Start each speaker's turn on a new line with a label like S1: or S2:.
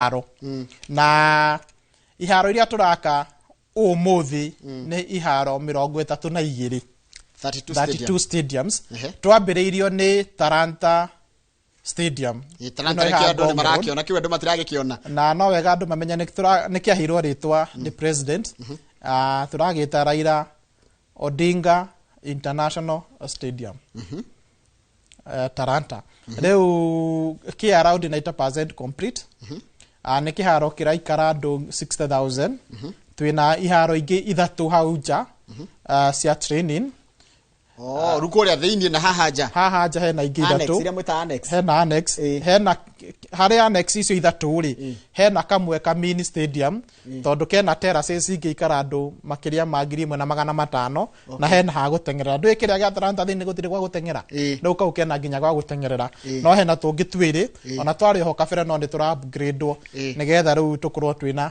S1: Iharo na iharo iria tũraka ũmũthĩ nĩ iharo 32.
S2: 32.
S1: 32 stadiums.
S2: Ehe.
S1: Twambĩrĩirio nĩ Talanta Stadium.
S2: Talanta.
S1: Ĩno ĩ
S2: nĩkĩo
S1: haha
S2: andũ nĩ
S1: Ngong Road.
S2: marakĩona kĩu, andũ matiragĩkĩona.
S1: Na no wega andũ mamenye nĩ kĩaheirwo rĩtwa nĩ president. Ah, tũragĩta Raila Odinga International Stadium, Talanta. Rĩu kĩ around 90% complete. Ah, nĩ kĩharo kĩraikara andũ 60,000. Twĩna iharo ingĩ ithatũ hau nja, cia training.
S2: Oh, rĩu kũrĩa thĩinĩ na haha nja.
S1: Haha nja hena ingĩ
S2: Annex,
S1: ithatũ.
S2: iria mwĩta annex.
S1: Hena annex. Hena harĩ annex icio ithatũ rĩ, hena kamwe ka mini stadium, tondũ kena terraces ingĩikara andũ makĩria ma 1500, na hena ha gũteng'erera. Ndũĩ kĩrĩa gĩa Talanta thĩinĩ gũtirĩ gwa gũteng'era? Rĩu kau kena nginya gwa gũteng'erera. No hena tũngĩ twĩrĩ ona twarĩ ho kabere, no nĩ tũra upgrade-wo nĩgetha rĩu tũkorwo twĩna